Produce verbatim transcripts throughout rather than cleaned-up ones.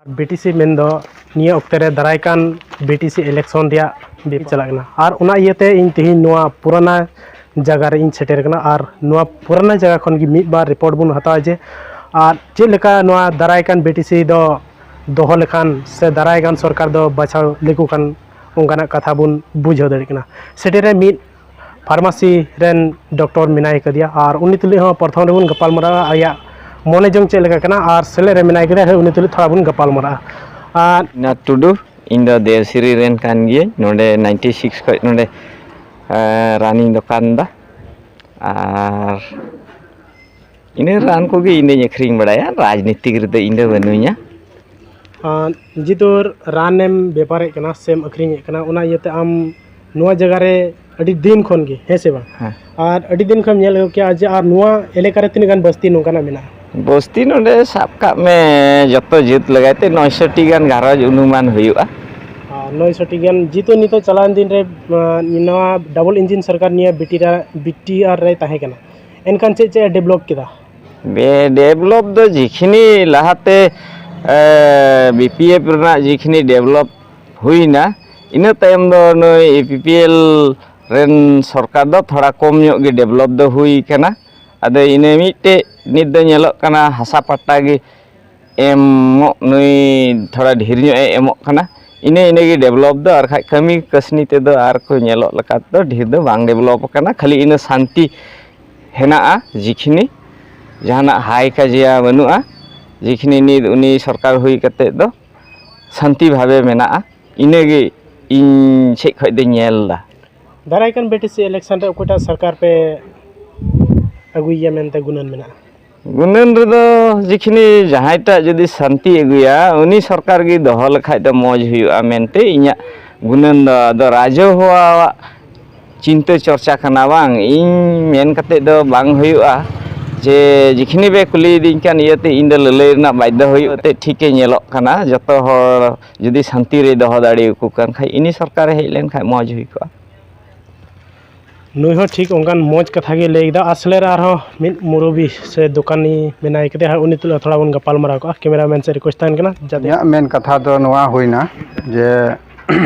B T C ᱢᱮᱱᱫᱚ ᱱᱤᱭᱟᱹ ᱚᱠᱛᱮ ᱨᱮ ᱫᱟᱨᱟᱭ ᱠᱟᱱ ᱵᱤ ᱴᱤ ᱥᱤ election ᱨᱮᱭᱟᱜ ᱵᱮᱯᱟᱨ ᱪᱟᱞᱟᱜ ᱠᱟᱱᱟ, ᱟᱨ ᱚᱱᱟ ᱤᱭᱟᱹᱛᱮ ᱤᱧ ᱛᱮᱦᱮᱧ ᱱᱚᱣᱟ ᱯᱩᱨᱟᱱᱟ ᱡᱟᱭᱜᱟ ᱨᱮ ᱤᱧ ᱥᱮᱴᱮᱨ ᱟᱠᱟᱱᱟ᱾ ᱟᱨ ᱱᱚᱣᱟ ᱯᱩᱨᱟᱱᱟ ᱡᱟᱭᱜᱟ ᱠᱷᱚᱱ ᱜᱮ ᱢᱤᱫ ᱵᱟᱨ report ᱵᱚᱱ ᱦᱟᱛᱟᱣᱟ ᱡᱮ ᱟᱨ ᱪᱮᱫ ᱞᱮᱠᱟ ᱱᱚᱣᱟ ᱫᱟᱨᱟᱭ ᱠᱟᱱ ᱵᱤ ᱴᱤ ᱥᱤ ᱫᱚ ᱫᱚᱦᱚ ᱞᱮᱠᱷᱟᱱ ᱥᱮ ᱫᱟᱨᱟᱭ ᱠᱟᱱ ᱥᱚᱨᱠᱟᱨ ᱫᱚ ᱵᱟᱪᱷᱟᱣ ᱞᱮᱠᱚ ᱠᱷᱟᱱ ᱚᱱᱠᱟᱱᱟᱜ ᱠᱟᱛᱷᱟ ᱵᱚᱱ ᱵᱩᱡᱷᱟᱹᱣ ᱫᱟᱲᱮᱭᱟᱜ ᱠᱟᱱᱟ᱾ ᱥᱮᱴᱮᱨ ᱨᱮ ᱢᱤᱫ pharmacy ᱨᱮᱱ doctor ᱢᱮᱱᱟᱭ ᱠᱟᱫᱮᱭᱟ, ᱟᱨ ᱩᱱᱤ ᱛᱩᱞᱩᱡ ᱦᱚᱸ ᱯᱨᱚᱛᱷᱚᱢ ᱨᱮᱵᱚᱱ ᱜᱟᱯᱟᱞ ᱢᱟᱨᱟᱜᱼᱟ ᱟᱭᱟᱜ ᱢᱚᱱᱮ ᱡᱚᱝ ᱪᱮᱫ ᱞᱮᱠᱟ ᱠᱟᱱᱟ, ᱟᱨ ᱥᱮᱞᱮᱫ ᱨᱮ ᱢᱮᱱᱟᱭ ᱠᱟᱫᱮᱭᱟ, ᱦᱳᱭ, ᱩᱱᱤ ᱛᱩᱞᱩᱡ ᱛᱷᱚᱲᱟ ᱵᱚᱱ ᱜᱟᱯᱟᱞ ᱢᱟᱨᱟᱜᱼᱟ᱾ ᱟᱨ ᱱᱟᱛᱷ ᱴᱩᱰᱩ, ᱤᱧ ᱫᱚ ᱫᱮᱣᱥᱤᱨᱤ ᱨᱮᱱ ᱠᱟᱱ ᱜᱤᱭᱟᱹᱧ, ᱱᱚᱰᱮ ninety six ᱠᱷᱚᱱ ᱱᱚᱰᱮ ᱨᱟᱱᱤᱧ ᱫᱚᱠᱟᱱ ᱮᱫᱟ᱾ ᱟᱨ ᱤᱱᱟᱹ ᱨᱟᱱ ᱠᱚᱜᱮ ᱤᱧ ᱫᱚᱧ ᱟᱹᱠᱷᱨᱤᱧ ᱵᱟᱲᱟᱭᱟ, ᱨᱟᱡᱽᱱᱤᱛᱤ ᱨᱮᱫᱚ ᱤᱧ ᱫᱚ ᱵᱟᱹᱱᱩᱧᱟ᱾ ᱟᱨ ᱡᱮᱦᱮᱛᱩ ᱨᱟᱱᱮᱢ ᱵᱮᱯᱟᱨᱮᱫ ᱠᱟᱱᱟ ᱥᱮᱢ ᱟᱹᱠᱷᱨᱤᱧᱮᱫ ᱠᱟᱱᱟ, ᱚᱱᱟ ᱤᱭᱟᱹᱛᱮ ᱟᱢ ᱱᱚᱣᱟ ᱡᱟᱭᱜᱟ ᱨᱮ ᱟᱹᱰᱤ ᱫᱤᱱ ᱠᱷᱚᱱ ᱜᱮ, ᱦᱮᱸ ᱥᱮ ᱵᱟᱝ? ᱦᱮᱸ᱾ ᱟᱨ ᱟᱹᱰᱤ ᱫᱤᱱ ᱠᱷᱚᱱ ᱧᱮᱞ ᱟᱹᱜᱩ ᱠᱮᱜᱼᱟ ᱡᱮ ᱟᱨ ᱱᱚᱣᱟ ᱮᱞᱟᱠᱟ ᱨᱮ ᱛᱤᱱᱟᱹᱜ ᱜᱟᱱ ᱵᱟᱥᱛᱤ ᱱᱚᱝᱠᱟᱱᱟᱜ ᱢᱮᱱᱟᱜᱼᱟ? ᱵᱚᱥᱛᱤ ᱱᱚᱰᱮ ᱥᱟᱵ ᱠᱟᱜ ᱢᱮ, ᱡᱚᱛᱚ ᱡᱟᱹᱛ ᱞᱟᱜᱟᱭ ᱛᱮ ᱱᱚᱭᱥᱚ ᱴᱤ ᱜᱟᱱ ᱜᱷᱟᱨᱚᱸᱡᱽ ᱚᱱᱩᱢᱟᱱ ᱦᱩᱭᱩᱜᱼᱟ᱾ ᱟᱨ ᱱᱚᱭᱥᱚ ᱴᱤ ᱜᱟᱱ, ᱡᱮᱦᱮᱛᱩ ᱱᱤᱛᱚᱜ ᱪᱟᱞᱟᱣᱮᱱ ᱫᱤᱱ ᱨᱮ, ᱟᱸ, ᱱᱚᱣᱟ double engine ᱥᱚᱨᱠᱟᱨ ᱱᱤᱭᱟᱹ ᱵᱤ ᱴᱤ ᱟᱨ, ᱵᱤ ᱴᱤ ᱟᱨ ᱨᱮᱭ ᱛᱟᱦᱮᱸ ᱠᱟᱱᱟ, ᱮᱱᱠᱷᱟᱱ ᱪᱮᱫ ᱪᱮᱫ ᱮ develop ᱠᱮᱫᱟ? ᱵᱮ-, develop ᱫᱚ ᱡᱮᱠᱷᱤᱱᱤ ᱞᱟᱦᱟᱛᱮ, ᱮ, ᱵᱤ ᱯᱤ ᱮᱯᱷ ᱨᱮᱱᱟᱜ ᱡᱮᱠᱷᱤᱱᱤ develop ᱦᱩᱭᱱᱟ, ᱤᱱᱟᱹ ᱛᱟᱭᱚᱢ ᱫᱚ ᱱᱩᱭ ᱮ ᱯᱤ ᱯᱤ ᱮᱞ ᱨᱮᱱ ᱥᱚᱨᱠᱟᱨ ᱫᱚ ᱛᱷᱚᱲᱟ ᱠᱚᱢ ᱧᱚᱜ ᱜᱮ develop ᱫᱚ ᱦᱩᱭ ᱠᱟᱱᱟ᱾ ᱟᱫᱚ ᱤᱱᱟᱹ ᱢᱤᱫᱴᱮᱡ ᱱᱤᱛ ᱫᱚ ᱧᱮᱞᱚᱜ ᱠᱟᱱᱟ ᱦᱟᱥᱟ ᱯᱟᱴᱴᱟ ᱜᱮ ᱮᱢᱚᱜ, ᱱᱩᱭ ᱛᱷᱚᱲᱟ ᱰᱷᱮᱨ ᱧᱚᱜ ᱮ ᱮᱢᱚᱜ ᱠᱟᱱᱟ᱾ ᱤᱱᱟᱹ ᱤᱱᱟᱹᱜᱮ develop ᱫᱚ, ᱟᱨ ᱠᱷᱟᱡ ᱠᱟᱹᱢᱤ ᱠᱟᱹᱥᱱᱤ ᱛᱮᱫᱚ ᱟᱨ ᱠᱚ ᱧᱮᱞᱚᱜ ᱞᱮᱠᱟ ᱛᱮᱫᱚ ᱰᱷᱮᱨ ᱫᱚ ᱵᱟᱝ develop ᱟᱠᱟᱱᱟ᱾ ᱠᱷᱟᱹᱞᱤ ᱤᱱᱟᱹ ᱥᱟᱱᱛᱤ ᱦᱮᱱᱟᱜᱼᱟ ᱡᱤᱠᱷᱱᱤ, ᱡᱟᱦᱟᱱᱟᱜ ᱦᱟᱭ ᱠᱟᱡᱮᱭᱟ ᱵᱟᱹᱱᱩᱜᱼᱟ᱾ ᱡᱤᱠᱷᱱᱤ ᱱᱤᱛ ᱩᱱᱤ ᱥᱚᱨᱠᱟᱨ ᱦᱩᱭ ᱠᱟᱛᱮᱫ ᱫᱚ ᱥᱟᱱᱛᱤ ᱵᱷᱟᱵᱮ ᱢᱮᱱᱟᱜᱼᱟ, ᱤᱱᱟᱹᱜᱮ ᱤᱧ ᱥᱮᱫ ᱠᱷᱚᱡ ᱫᱚᱧ ᱧᱮᱞ ᱮᱫᱟ᱾ ᱫᱟᱨᱟᱭ ᱠᱟᱱ ᱵᱤ ᱴᱤ ᱥᱤ election ᱨᱮ ᱚᱠᱚᱭᱴᱟᱜ ᱥᱚᱨᱠᱟᱨ ᱯᱮ ᱟᱹᱜᱩᱭᱮᱭᱟ ᱢᱮᱱᱛᱮ ᱜᱩᱱᱟᱹᱱ ᱢᱮᱱᱟᱜᱼᱟ? ᱜᱩᱱᱟᱹᱱ ᱨᱮᱫᱚ ᱡᱤᱠᱷᱱᱤ ᱡᱟᱦᱟᱸᱭᱴᱟᱜ ᱡᱩᱫᱤ ᱥᱟᱱᱛᱤ ᱟᱹᱜᱩᱭᱟ, ᱩᱱᱤ ᱥᱚᱨᱠᱟᱨ ᱜᱮ ᱫᱚᱦᱚ ᱞᱮᱠᱷᱟᱡ ᱫᱚ ᱢᱚᱡᱽ ᱦᱩᱭᱩᱜᱼᱟ ᱢᱮᱱᱛᱮ ᱤᱧᱟᱹᱜ ᱜᱩᱱᱟᱹᱱ ᱫᱚ᱾ ᱟᱫᱚ ᱨᱟᱡᱚ ᱦᱚᱣᱟᱣᱟᱜ ᱪᱤᱱᱛᱟᱹ ᱪᱚᱨᱪᱟ ᱠᱟᱱᱟ ᱵᱟᱝ, ᱤᱧ ᱢᱮᱱ ᱠᱟᱛᱮᱫ ᱫᱚ ᱵᱟᱝ ᱦᱩᱭᱩᱜᱼᱟ᱾ ᱡᱮ ᱡᱤᱠᱷᱱᱤ ᱵᱮ ᱠᱩᱞᱤᱭᱮᱫᱤᱧ ᱠᱟᱱ ᱤᱭᱟᱹᱛᱮ ᱤᱧ ᱫᱚ ᱞᱟᱹᱞᱟᱹᱭ ᱨᱮᱱᱟᱜ ᱵᱟᱫᱽᱫᱷᱚ ᱦᱩᱭᱩᱜ ᱛᱮ ᱴᱷᱤᱠᱮ ᱧᱮᱞᱚᱜ ᱠᱟᱱᱟ᱾ ᱡᱚᱛᱚ ᱦᱚᱲ ᱡᱩᱫᱤ ᱥᱟᱱᱛᱤ ᱨᱮᱭ ᱫᱚᱦᱚ ᱫᱟᱲᱮᱭᱟᱠᱚ ᱠᱟᱱ ᱠᱷᱟᱡ, ᱤᱱᱤ ᱥᱚᱨᱠᱟᱨᱮ ᱦᱮᱡ ᱞᱮᱱ ᱠᱷᱟᱡ ᱢᱚᱡᱽ ᱦᱩᱭ ᱠᱚᱜᱼᱟ᱾ ᱱᱩᱭ ᱦᱚᱸ ᱴᱷᱤᱠ ᱚᱱᱠᱟᱱ ᱢᱚᱡᱽ ᱠᱟᱛᱷᱟ ᱜᱮ ᱞᱟᱹᱭ ᱠᱮᱫᱟ᱾ ᱟᱥᱞᱮ ᱨᱮ ᱟᱨᱦᱚᱸ ᱢᱤᱫ ᱢᱩᱨᱩᱵᱤ ᱥᱮ ᱫᱚᱠᱟᱱᱤ ᱢᱮᱱᱟᱭ ᱠᱟᱫᱮᱭᱟ, ᱦᱟᱸᱜ ᱩᱱᱤ ᱛᱩᱞᱩᱡ ᱛᱷᱚᱲᱟ ᱵᱚᱱ ᱜᱟᱯᱟᱞ ᱢᱟᱨᱟᱣ ᱠᱚᱜᱼᱟ᱾ ᱠᱮᱢᱮᱨᱟ ᱢᱮᱱ ᱥᱮᱫ ᱨᱤᱠᱩᱭᱮᱥᱴ ᱛᱟᱦᱮᱱ ᱠᱟᱱᱟ, ᱡᱟᱛᱮ ᱤᱧᱟᱹᱜ ᱢᱮᱱ ᱠᱟᱛᱷᱟ ᱫᱚ ᱱᱚᱣᱟ ᱦᱩᱭᱱᱟ ᱡᱮ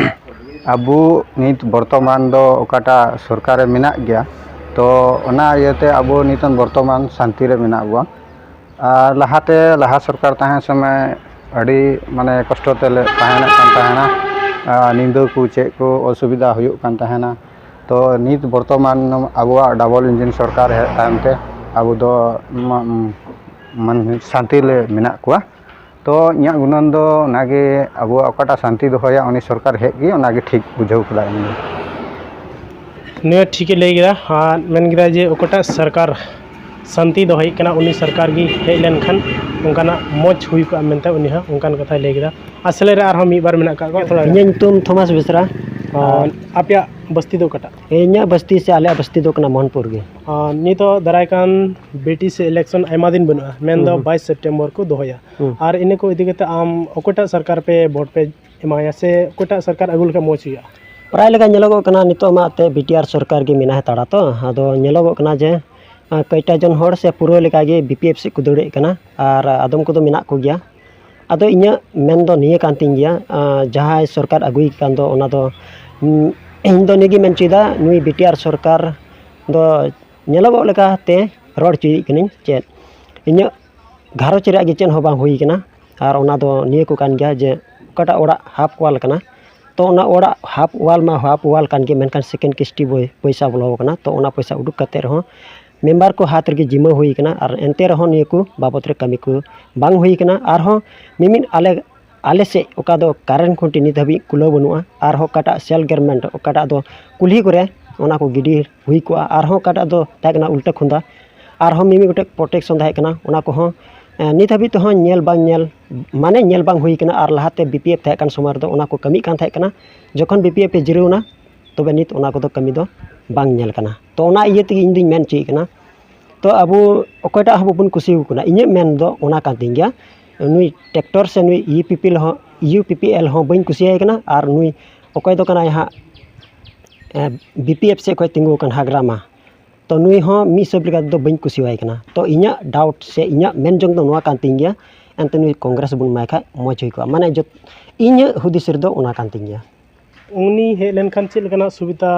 ᱟᱵᱚ ᱱᱤᱛ ᱵᱚᱨᱛᱚᱢᱟᱱ ᱫᱚ ᱚᱠᱟᱴᱟᱜ ᱥᱚᱨᱠᱟᱨ ᱨᱮ ᱢᱮᱱᱟᱜ ᱜᱮᱭᱟ, ᱛᱚ ᱚᱱᱟ ᱤᱭᱟᱹᱛᱮ ᱟᱵᱚ ᱱᱤᱛᱚᱝ ᱵᱚᱨᱛᱚᱢᱟᱱ ᱥᱟᱱᱛᱤ ᱨᱮ ᱢᱮᱱᱟᱜ ᱵᱚᱱᱟ᱾ ᱟᱨ ᱞᱟᱦᱟᱛᱮ, ᱞᱟᱦᱟ ᱥᱚᱨᱠᱟᱨ ᱛᱟᱦᱮᱸ ᱥᱚᱢᱚᱭ ᱟᱹᱰᱤ ᱢᱟᱱᱮ ᱠᱚᱥᱴᱚ ᱛᱮᱞᱮ ᱛᱟᱦᱮᱱᱚᱜ ᱠᱟᱱ ᱛᱟᱦᱮᱱᱟ᱾ ᱟᱨ ᱧᱤᱫᱟᱹ ᱠᱚ ᱪᱮᱫ ᱠᱚ ᱚᱥᱩᱵᱤᱫᱷᱟ ᱦᱩᱭᱩᱜ ᱠᱟᱱ ᱛᱟᱦᱮᱱᱟ᱾ ᱛᱚ ᱱᱤᱛ ᱵᱚᱨᱛᱚᱢᱟᱱ ᱟᱵᱚᱣᱟᱜ ᱰᱟᱵᱚᱞ ᱤᱧᱡᱤᱱ ᱥᱚᱨᱠᱟᱨ ᱦᱮᱡ ᱛᱟᱭᱚᱢ ᱛᱮ ᱟᱵᱚ ᱫᱚ ᱢᱟ-, ᱢᱟᱱᱮ ᱥᱟᱱᱛᱤ ᱞᱮ ᱢᱮᱱᱟᱜ ᱠᱚᱣᱟ᱾ ᱛᱚ ᱤᱧᱟᱹᱜ ᱜᱩᱱᱟᱹᱱ ᱫᱚ ᱚᱱᱟᱜᱮ, ᱟᱵᱚᱣᱟᱜ ᱚᱠᱟᱴᱟᱜ ᱥᱟᱱᱛᱤ ᱫᱚᱦᱚᱭᱟ ᱩᱱᱤ ᱥᱚᱨᱠᱟᱨ ᱦᱮᱡ ᱜᱮ, ᱚᱱᱟᱜᱮ ᱴᱷᱤᱠ ᱵᱩᱡᱷᱟᱹᱣ ᱠᱮᱫᱟ ᱤᱧ ᱫᱚ᱾ ᱱᱤᱭᱟᱹ ᱴᱷᱤᱠᱮ ᱞᱟᱹᱭ ᱠᱮᱫᱟ᱾ ᱟᱨ ᱢᱮᱱ ᱠᱮᱫᱟ ᱡᱮ ᱚᱠᱟᱴᱟᱜ ᱥᱚᱨᱠᱟᱨ ᱥᱟᱱᱛᱤ ᱫᱚᱦᱚᱭᱮᱫ ᱠᱟᱱᱟ, ᱩᱱᱤ ᱥᱚᱨᱠᱟᱨ ᱜᱮ ᱦᱮᱡ ᱞᱮᱱᱠᱷᱟᱱ ᱚᱱᱠᱟᱱᱟᱜ ᱢᱚᱡᱽ ᱦᱩᱭ ᱠᱚᱜᱼᱟ ᱢᱮᱱᱛᱮ ᱩᱱᱤ ᱦᱚᱸ ᱚᱱᱠᱟᱱ ᱠᱟᱛᱷᱟᱭ ᱞᱟᱹᱭ ᱠᱮᱫᱟ᱾ ᱟᱥᱞᱮ ᱨᱮ ᱟᱨᱦᱚᱸ ᱢᱤᱫ ᱵᱟᱨ ᱢᱮᱱᱟᱜ ᱠᱟᱜ ᱠᱚᱣᱟ, ᱛᱷᱚᱲᱟ᱾ ᱤᱧᱟᱹᱜ ᱧᱩᱛᱩᱢ ᱛᱷᱚᱢᱟᱥ ᱵᱮᱥᱨᱟ᱾ ᱟᱨ ᱟᱯᱮᱭᱟᱜ ᱵᱟᱥᱛᱤ ᱫᱚ ᱚᱠᱟᱴᱟᱜ? ᱤᱧᱟᱹᱜ ᱵᱟᱥᱛᱤ ᱥᱮ ᱟᱞᱮᱭᱟᱜ ᱵᱟᱥᱛᱤ ᱫᱚ ᱠᱟᱱᱟ ᱢᱳᱦᱚᱱᱯᱩᱨ ᱜᱮ᱾ ᱟᱨ ᱱᱤᱛᱚᱜ ᱫᱟᱨᱟᱭ ᱠᱟᱱ ᱵᱤᱴᱤᱥᱤ ᱤᱞᱮᱠᱥᱚᱱ ᱟᱭᱢᱟ ᱫᱤᱱ ᱵᱟᱹᱱᱩᱜᱼᱟ, ᱢᱮᱱᱫᱚ ᱦᱩᱸ, ᱦᱩᱸ᱾ ᱵᱟᱭᱤᱥ ᱥᱮᱯᱴᱮᱢᱵᱚᱨ ᱠᱚ ᱫᱚᱦᱚᱭᱟ᱾ ᱦᱩᱸ᱾ ᱟᱨ ᱤᱱᱟᱹ ᱠᱚ ᱤᱫᱤ ᱠᱟᱛᱮ ᱟᱢ ᱚᱠᱚᱭᱴᱟᱜ ᱥᱚᱨᱠᱟᱨ ᱯᱮ ᱵᱷᱳᱴ ᱯᱮ ᱮᱢᱟᱭᱟ, ᱥᱮ ᱚᱠᱚᱭᱴᱟᱜ ᱥᱚᱨᱠᱟᱨ ᱟᱹᱜᱩ ᱞᱮᱠᱷᱟᱱ ᱢᱚᱡᱽ ᱦᱩᱭᱩᱜᱼᱟ? ᱯᱨᱟᱭ ᱞᱮᱠᱟ ᱧᱮᱞᱚᱜᱚᱜ ᱠᱟᱱᱟ ᱱᱤᱛᱚᱜ ᱢᱟ ᱮᱱᱛᱮᱫ ᱵᱤ ᱴᱤ ᱟᱨ ᱥᱚᱨᱠᱟᱨ ᱜᱮ ᱢᱮᱱᱟᱭ ᱦᱟᱛᱟᱲᱟ᱾ ᱛᱚ ᱟᱫᱚ ᱧᱮᱞᱚᱜᱚᱜ ᱠᱟᱱᱟ ᱡᱮ, ᱟᱸ, ᱠᱚᱭᱴᱟ ᱡᱚᱱ ᱦᱚᱲ ᱥᱮ ᱯᱩᱨᱟᱹ ᱞᱮᱠᱟᱜᱮ ᱵᱤ ᱯᱤ ᱮᱯᱷ ᱥᱮᱫ ᱠᱚ ᱫᱟᱹᱲᱮᱫ ᱠᱟᱱᱟ, ᱟᱨ ᱟᱫᱚᱢ ᱠᱚᱫᱚ ᱢᱮᱱᱟᱜ ᱠᱚᱜᱮᱭᱟ᱾ ᱟᱫᱚ ᱤᱧᱟᱹᱜ ᱢᱮᱱ ᱫᱚ ᱱᱤᱭᱟᱹ ᱠᱟᱱ ᱛᱤᱧ ᱜᱮᱭᱟ, ᱟᱸ, ᱡᱟᱦᱟᱸᱭ ᱥᱚᱨᱠᱟᱨ ᱟᱹᱜᱩᱭ ᱠᱟᱱ ᱫᱚ, ᱚᱱᱟ ᱫᱚ, ᱩᱸ, ᱤᱧ ᱫᱚ ᱱᱤᱭᱟᱹ ᱜᱮ ᱢᱮᱱ ᱦᱚᱪᱚᱭᱮᱫᱟ, ᱱᱩᱭ ᱵᱤ ᱴᱤ ᱟᱨ ᱥᱚᱨᱠᱟᱨ ᱫᱚ ᱧᱮᱞᱚᱜᱚᱜ ᱞᱮᱠᱟᱛᱮ ᱨᱚᱲ ᱦᱚᱪᱚᱭᱮᱫ ᱠᱟᱹᱱᱟᱹᱧ᱾ ᱪᱮᱫ ᱤᱧᱟᱹᱜ ᱜᱷᱟᱨᱚᱸᱡᱽ ᱨᱮᱭᱟᱜ ᱜᱮ ᱪᱮᱫ ᱦᱚᱸ ᱵᱟᱝ ᱦᱩᱭ ᱠᱟᱱᱟ᱾ ᱟᱨ ᱚᱱᱟ ᱫᱚ ᱱᱤᱭᱟᱹ ᱠᱚ ᱠᱟᱱ ᱜᱮᱭᱟ ᱡᱮ ᱚᱠᱟᱴᱟᱜ ᱚᱲᱟᱜ ᱦᱟᱯ ᱣᱟᱞ ᱠᱟᱱᱟ, ᱛᱚ ᱚᱱᱟ ᱚᱲᱟᱜ ᱦᱟᱯ ᱣᱟᱞ ᱢᱟ ᱦᱟᱯ ᱣᱟᱞ ᱠᱟᱱ ᱜᱮ, ᱢᱮᱱᱠᱷᱟᱱ ᱥᱮᱠᱮᱱᱰ ᱠᱤᱥᱛᱤ ᱵᱚᱭ-, ᱯᱚᱭᱥᱟ ᱵᱚᱞᱚ ᱟᱠᱟᱱᱟ᱾ ᱛᱚ ᱚᱱᱟ ᱯᱚᱭᱥᱟ ᱩᱰᱩᱠ ᱠᱟᱛᱮ ᱨᱮᱦᱚᱸ ᱢᱮᱢᱵᱟᱨ ᱠᱚ ᱦᱟᱛ ᱨᱮᱜᱮ ᱡᱤᱢᱟᱹ ᱦᱩᱭ ᱠᱟᱱᱟ, ᱟᱨ ᱮᱱᱛᱮ ᱨᱮᱦᱚᱸ ᱱᱤᱭᱟᱹ ᱠᱚ ᱵᱟᱵᱚᱛ ᱨᱮ ᱠᱟᱹᱢᱤ ᱠᱚ ᱵᱟᱝ ᱦᱩᱭ ᱠᱟᱱᱟ᱾ ᱟᱨᱦᱚᱸ ᱢᱤᱢᱤᱫ ᱟᱞᱮ, ᱟᱞᱮ ᱥᱮᱫ ᱚᱠᱟ ᱫᱚ ᱠᱟᱨᱮᱱᱴ ᱠᱷᱩᱱᱴᱤ ᱱᱤᱛ ᱦᱟᱹᱵᱤᱡ ᱠᱩᱞᱟᱹᱣ ᱵᱟᱹᱱᱩᱜᱼᱟ, ᱟᱨᱦᱚᱸ ᱚᱠᱟᱴᱟᱜ ᱥᱮᱞ ᱜᱚᱨᱢᱮᱱᱴ ᱚᱠᱟᱴᱟᱜ ᱫᱚ ᱠᱩᱞᱦᱤ ᱠᱚᱨᱮ ᱚᱱᱟ ᱠᱚ ᱜᱤᱰᱤ ᱦᱩᱭ ᱠᱚᱜᱼᱟ, ᱟᱨᱦᱚᱸ ᱚᱠᱟᱴᱟᱜ ᱫᱚ ᱛᱟᱦᱮᱸ ᱠᱟᱱᱟ ᱩᱞᱴᱟᱹ ᱠᱷᱚᱸᱫᱟ, ᱟᱨᱦᱚᱸ ᱢᱤᱢᱤᱫ ᱜᱚᱴᱮᱡ ᱯᱨᱚᱴᱮᱠᱥᱚᱱ ᱛᱟᱦᱮᱸ ᱠᱟᱱᱟ, ᱚᱱᱟ ᱠᱚᱦᱚᱸ, ᱮᱸ, ᱱᱤᱛ ᱦᱟᱹᱵᱤᱡ ᱛᱮᱦᱚᱸ ᱧᱮᱞ ᱵᱟᱝ ᱧᱮᱞ, ᱢᱟᱱᱮ ᱧᱮᱞ ᱵᱟᱝ ᱦᱩᱭ ᱠᱟᱱᱟ᱾ ᱟᱨ ᱞᱟᱦᱟᱛᱮ ᱵᱤ ᱯᱤ ᱮᱯᱷ ᱛᱟᱦᱮᱸ ᱠᱟᱱ ᱥᱚᱢᱚᱭ ᱨᱮᱫᱚ ᱚᱱᱟ ᱠᱚ ᱠᱟᱹᱢᱤᱜ ᱠᱟᱱ ᱛᱟᱦᱮᱸ ᱠᱟᱱᱟ, ᱡᱚᱠᱷᱚᱱ ᱵᱤ ᱯᱤ ᱮᱯᱷ ᱮ ᱡᱤᱨᱟᱹᱣ ᱮᱱᱟ, ᱛᱚᱵᱮ ᱱᱤᱛ ᱚᱱᱟ ᱠᱚᱫᱚ ᱠᱟᱹᱢᱤ ᱫᱚ ᱵᱟᱝ ᱧᱮᱞ ᱠᱟᱱᱟ᱾ ᱛᱚ ᱚᱱᱟ ᱤᱭᱟᱹ ᱛᱮᱜᱮ ᱤᱧ ᱫᱩᱧ ᱢᱮᱱ ᱦᱚᱪᱚᱭᱮᱫ ᱠᱟᱱᱟ, ᱛᱚ ᱟᱵᱚ ᱚᱠᱚᱭᱴᱟᱜ ᱦᱚᱸ ᱵᱟᱵᱚᱱ ᱠᱩᱥᱤ ᱟᱠᱚ ᱠᱟᱱᱟ᱾ ᱤᱧᱟᱹᱜ ᱢᱮᱱ ᱫᱚ ᱚᱱᱟ ᱠᱟᱱ ᱛᱤᱧ ᱜᱮᱭᱟ, ᱱᱩᱭ ᱴᱨᱟᱠᱴᱚᱨ ᱥᱮ ᱱᱩᱭ ᱤᱭᱩ ᱯᱤ ᱯᱤ ᱮᱞ ᱦᱚᱸ, ᱤᱭᱩ ᱯᱤ ᱯᱤ ᱮᱞ ᱦᱚᱸ ᱵᱟᱹᱧ ᱠᱩᱥᱤᱭᱟᱭ ᱠᱟᱱᱟ, ᱟᱨ ᱱᱩᱭ ᱚᱠᱚᱭ ᱫᱚ ᱠᱟᱱᱟᱭ ᱦᱟᱸᱜ ᱵᱤ ᱯᱤ ᱮᱯᱷ ᱥᱮᱫ ᱠᱷᱚᱱ ᱛᱤᱸᱜᱩ ᱟᱠᱟᱱ ᱦᱟᱜᱽᱨᱟᱢᱟ, ᱛᱚ ᱱᱩᱭ ᱦᱚᱸ ᱢᱤᱫ ᱦᱤᱥᱟᱹᱵ ᱞᱮᱠᱟ ᱛᱮᱫᱚ ᱵᱟᱹᱧ ᱠᱩᱥᱤᱣᱟᱭ ᱠᱟᱱᱟ᱾ ᱛᱚ ᱤᱧᱟᱹᱜ ᱰᱟᱣᱩᱴ ᱥᱮ ᱤᱧᱟᱹᱜ ᱢᱮᱱ ᱡᱚᱝ ᱫᱚ ᱱᱚᱣᱟ ᱠᱟᱱ ᱛᱤᱧ ᱜᱮᱭᱟ, ᱮᱱᱛᱮ ᱱᱩᱭ ᱠᱚᱝᱜᱨᱮᱥ ᱵᱚᱱ ᱮᱢᱟᱭ ᱠᱷᱟᱡ ᱢᱚᱡᱽ ᱦᱩᱭ ᱠᱚᱜᱼᱟ, ᱢᱟᱱᱮ ᱡᱚᱛ ᱤᱧᱟᱹᱜ ᱦᱩᱫᱤᱥ ᱨᱮᱫᱚ ᱚᱱᱟ ᱠᱟᱱ ᱛᱤᱧ ᱜᱮᱭᱟ᱾ ᱩᱱᱤ ᱦᱮᱡ ᱞᱮᱱᱠᱷᱟᱱ ᱪᱮᱫ ᱞᱮᱠᱟᱱᱟᱜ ᱥᱩᱵᱤᱫᱷᱟ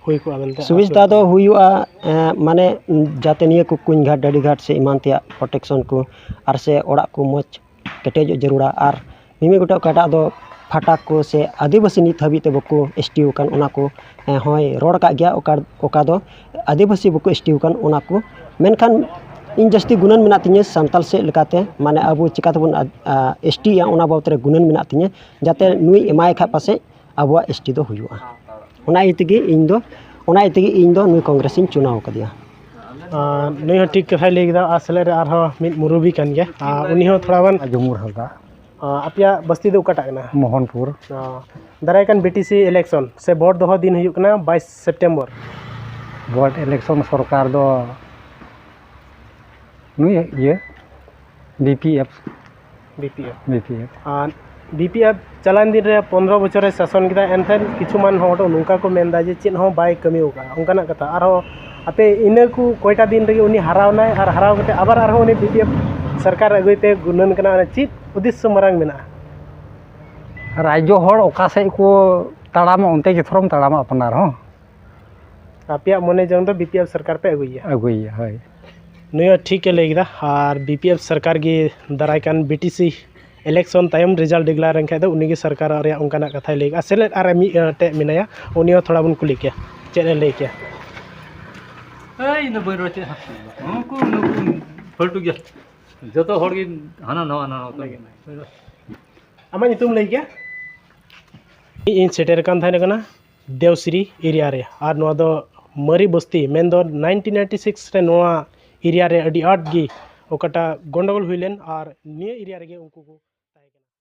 ᱦᱩᱭ ᱠᱚᱜᱼᱟ ᱢᱮᱱᱛᱮ? ᱥᱩᱵᱤᱫᱷᱟ ᱫᱚ ᱦᱩᱭᱩᱜᱼᱟ, ᱮᱸ, ᱢᱟᱱᱮ ᱡᱟᱛᱮ ᱱᱤᱭᱟᱹ ᱠᱚ ᱠᱩᱧ ᱜᱷᱟᱴ, ᱰᱟᱹᱰᱤ ᱜᱷᱟᱴ ᱥᱮ ᱮᱢᱟᱱ ᱛᱮᱭᱟᱜ ᱯᱨᱚᱴᱮᱠᱥᱚᱱ ᱠᱚ, ᱟᱨ ᱥᱮ ᱚᱲᱟᱜ ᱠᱚ ᱢᱚᱡᱽ ᱠᱮᱴᱮᱡᱚᱜ ᱡᱟᱹᱨᱩᱲᱟ᱾ ᱟᱨ ᱢᱤᱢᱤᱫ ᱜᱚᱴᱮᱡ ᱚᱠᱟᱴᱟᱜ ᱫᱚ ᱯᱷᱟᱴᱟᱠ ᱠᱚ ᱥᱮ ᱟᱹᱫᱤᱵᱟᱹᱥᱤ ᱱᱤᱛ ᱦᱟᱹᱵᱤᱡ ᱛᱮ ᱵᱟᱠᱚ ᱮᱥ ᱴᱤ ᱟᱠᱟᱱ, ᱚᱱᱟ ᱠᱚ, ᱮᱸ, ᱦᱚᱸᱭ ᱨᱚᱲ ᱟᱠᱟᱫ ᱜᱮᱭᱟ, ᱚᱠᱟ, ᱚᱠᱟ ᱫᱚ ᱟᱹᱫᱤᱵᱟᱹᱥᱤ ᱵᱟᱠᱚ ᱮᱥ ᱴᱤ ᱟᱠᱟᱱ, ᱚᱱᱟ ᱠᱚ᱾ ᱢᱮᱱᱠᱷᱟᱱ ᱤᱧ ᱡᱟᱹᱥᱛᱤ ᱜᱩᱱᱟᱹᱱ ᱢᱮᱱᱟᱜ ᱛᱤᱧᱟᱹ ᱥᱟᱱᱛᱟᱞ ᱥᱮᱫ ᱞᱮᱠᱟᱛᱮ, ᱢᱟᱱᱮ ᱟᱵᱚ ᱪᱤᱠᱟ ᱛᱮᱵᱚᱱ, ᱟ, ᱟ, ᱮᱥ ᱴᱤᱜᱼᱟ, ᱚᱱᱟ ᱵᱟᱵᱚᱛ ᱨᱮ ᱜᱩᱱᱟᱹᱱ ᱢᱮᱱᱟᱜ ᱛᱤᱧᱟᱹ, ᱡᱟᱛᱮ ᱱᱩᱭ ᱮᱢᱟᱭ ᱠᱷᱟᱡ ᱯᱟᱥᱮᱡ ᱟᱵᱚᱣᱟᱜ ᱮᱥ ᱴᱤ ᱫᱚ ᱦᱩᱭᱩᱜᱼᱟ᱾ ᱚᱱᱟ ᱤᱭᱟᱹ ᱛᱮᱜᱮ ᱤᱧ ᱫᱚ, ᱚᱱᱟ ᱤᱭᱟᱹ ᱛᱮᱜᱮ ᱤᱧ ᱫᱚ ᱱᱩᱭ ᱠᱚᱝᱜᱨᱮᱥ ᱤᱧ ᱪᱩᱱᱟᱣ ᱟᱠᱟᱫᱮᱭᱟ᱾ ᱟᱨ ᱱᱩᱭ ᱦᱚᱸ ᱴᱷᱤᱠ ᱠᱟᱛᱷᱟᱭ ᱞᱟᱹᱭ ᱠᱮᱫᱟ, ᱟᱨ ᱥᱮᱞᱮᱫ ᱨᱮ ᱟᱨᱦᱚᱸ ᱢᱤᱫ ᱢᱩᱨᱩᱵᱤ ᱠᱟᱱ ᱜᱮᱭᱟ, ᱟᱨ ᱩᱱᱤ ᱦᱚᱸ ᱛᱷᱚᱲᱟ ᱜᱟᱱ᱾ ᱟᱡᱩᱢᱩᱨ ᱦᱟᱸᱥᱫᱟ᱾ ᱟᱨ ᱟᱯᱮᱭᱟᱜ ᱵᱟᱥᱛᱤ ᱫᱚ ᱚᱠᱟᱴᱟᱜ ᱠᱟᱱᱟ? ᱢᱳᱦᱚᱱᱯᱩᱨ᱾ ᱟᱨ ᱫᱟᱨᱟᱭ ᱠᱟᱱ ᱵᱤ ᱴᱤ ᱥᱤ election ᱥᱮ ᱵᱷᱳᱴ ᱫᱚᱦᱚ ᱫᱤᱱ ᱦᱩᱭᱩᱜ ᱠᱟᱱᱟ ᱵᱟᱭᱤᱥ ᱥᱮᱯᱴᱮᱢᱵᱚᱨ᱾ ᱵᱷᱳᱴ election ᱥᱚᱨᱠᱟᱨ ᱫᱚ ᱱᱩᱭ ᱤᱭᱟᱹ B P F. B P F. B P F. ᱟᱨ ᱵᱤ ᱯᱤ ᱮᱯᱷ ᱪᱟᱞᱟᱣᱮᱱ ᱫᱤᱱ ᱨᱮ ᱯᱚᱱᱨᱚ ᱵᱚᱪᱷᱚᱨᱮ ᱥᱟᱥᱚᱱ ᱠᱮᱫᱟ, ᱮᱱᱠᱷᱟᱱ ᱠᱤᱪᱷᱩ ᱢᱟᱱ ᱦᱚᱲ ᱱᱚᱝᱠᱟ ᱠᱚ ᱢᱮᱱᱫᱟ ᱡᱮ ᱪᱮᱫ ᱦᱚᱸ ᱵᱟᱭ ᱠᱟᱹᱢᱤ ᱟᱠᱟᱫᱼᱟ, ᱚᱱᱠᱟᱱᱟᱜ ᱠᱟᱛᱷᱟ᱾ ᱟᱨᱦᱚᱸ ᱟᱯᱮ ᱤᱱᱟᱹ ᱠᱚ ᱠᱚᱭᱴᱟ ᱫᱤᱱ ᱨᱮᱜᱮ ᱩᱱᱤ ᱦᱟᱨᱟᱣᱱᱟᱭ, ᱟᱨ ᱦᱟᱨᱟᱣ ᱠᱟᱛᱮ ᱟᱵᱟᱨ ᱟᱨᱦᱚᱸ ᱩᱱᱤ ᱵᱤ ᱯᱤ ᱮᱯᱷ ᱥᱚᱨᱠᱟᱨ ᱟᱹᱜᱩᱭ ᱯᱮ ᱜᱩᱱᱟᱹᱱ ᱠᱟᱱᱟ, ᱚᱱᱟ ᱪᱮᱫ ᱩᱫᱽᱫᱮᱥᱥᱚ ᱢᱟᱨᱟᱝ ᱢᱮᱱᱟᱜᱼᱟ? ᱨᱟᱡᱽᱡᱚ ᱦᱚᱲ ᱚᱠᱟ ᱥᱮᱫ ᱠᱚ ᱛᱟᱲᱟᱢᱟ, ᱚᱱᱛᱮ ᱜᱮ ᱛᱷᱚᱨᱚᱢ ᱛᱟᱲᱟᱢᱟ ᱟᱯᱱᱟᱨ ᱦᱚᱸ᱾ ᱟᱯᱮᱭᱟᱜ ᱢᱚᱱᱮ ᱡᱚᱝ ᱫᱚ ᱵᱤ ᱯᱤ ᱮᱯᱷ ᱥᱚᱨᱠᱟᱨ ᱯᱮ ᱟᱹᱜᱩᱭᱮᱭᱟ? ᱟᱹᱜᱩᱭᱮᱭᱟ, ᱦᱳᱭ᱾ ᱱᱩᱭ ᱦᱚᱸ ᱴᱷᱤᱠ ᱮ ᱞᱟᱹᱭ ᱠᱮᱫᱟ᱾ ᱟᱨ ᱵᱤ ᱯᱤ ᱮᱯᱷ ᱥᱚᱨᱠᱟᱨ ᱜᱮ ᱫᱟᱨᱟᱭ ᱠᱟᱱ ᱵᱤ ᱴᱤ ᱥᱤ election ᱛᱟᱭᱚᱢ result declare ᱞᱮᱱᱠᱷᱟᱡ ᱫᱚ ᱩᱱᱤ ᱜᱮ ᱥᱚᱨᱠᱟᱨ ᱨᱮᱭᱟᱜ ᱚᱱᱠᱟᱱᱟᱜ ᱠᱟᱛᱷᱟᱭ ᱞᱟᱹᱭ ᱠᱮᱫᱟ᱾ ᱥᱮᱞᱮᱫ ᱟᱨ ᱢᱤᱫ, ᱮ, ᱴᱮᱡ ᱢᱮᱱᱟᱭᱟ, ᱩᱱᱤ ᱦᱚᱸ ᱛᱷᱚᱲᱟ ᱵᱚᱱ ᱠᱩᱞᱤ ᱠᱮᱭᱟ, ᱪᱮᱫ ᱮ ᱞᱟᱹᱭ ᱠᱮᱭᱟ? ᱮᱭ, ᱤᱧ ᱫᱚ ᱵᱟᱹᱧ ᱨᱚᱲ ᱪᱮᱫ ᱦᱚᱸ᱾ ᱱᱩᱠᱩ, ᱱᱩᱠᱩ ᱯᱷᱟᱹᱞᱴᱩ ᱜᱮᱭᱟ᱾ ᱡᱚᱛᱚ ᱦᱚᱲ ᱜᱮ ᱦᱟᱱᱟ ᱱᱟᱣᱟ, ᱦᱟᱱᱟ ᱱᱟᱣᱟ ᱠᱚ᱾ ᱟᱢᱟᱜ ᱧᱩᱛᱩᱢ ᱞᱟᱹᱭ ᱠᱮᱭᱟ? ᱤᱧ ᱥᱮᱴᱮᱨ ᱟᱠᱟᱱ ᱛᱟᱦᱮᱸ ᱠᱟᱱᱟ ᱫᱮᱣᱥᱨᱤ area ᱨᱮ, ᱟᱨ ᱱᱚᱣᱟ ᱫᱚ ᱢᱟᱹᱨᱤ ᱵᱚᱥᱛᱤ, ᱢᱮᱱᱫᱚ nineteen ninety six ᱨᱮ ᱱᱚᱣᱟ area ᱨᱮ ᱟᱹᱰᱤ ᱟᱸᱴ ᱜᱮ ᱚᱠᱟᱴᱟᱜ ᱜᱚᱱᱰᱚᱜᱳᱞ ᱦᱩᱭ ᱞᱮᱱ, ᱟᱨ ᱱᱤᱭᱟᱹ area ᱨᱮᱜᱮ ᱩᱱᱠᱩ ᱠᱚ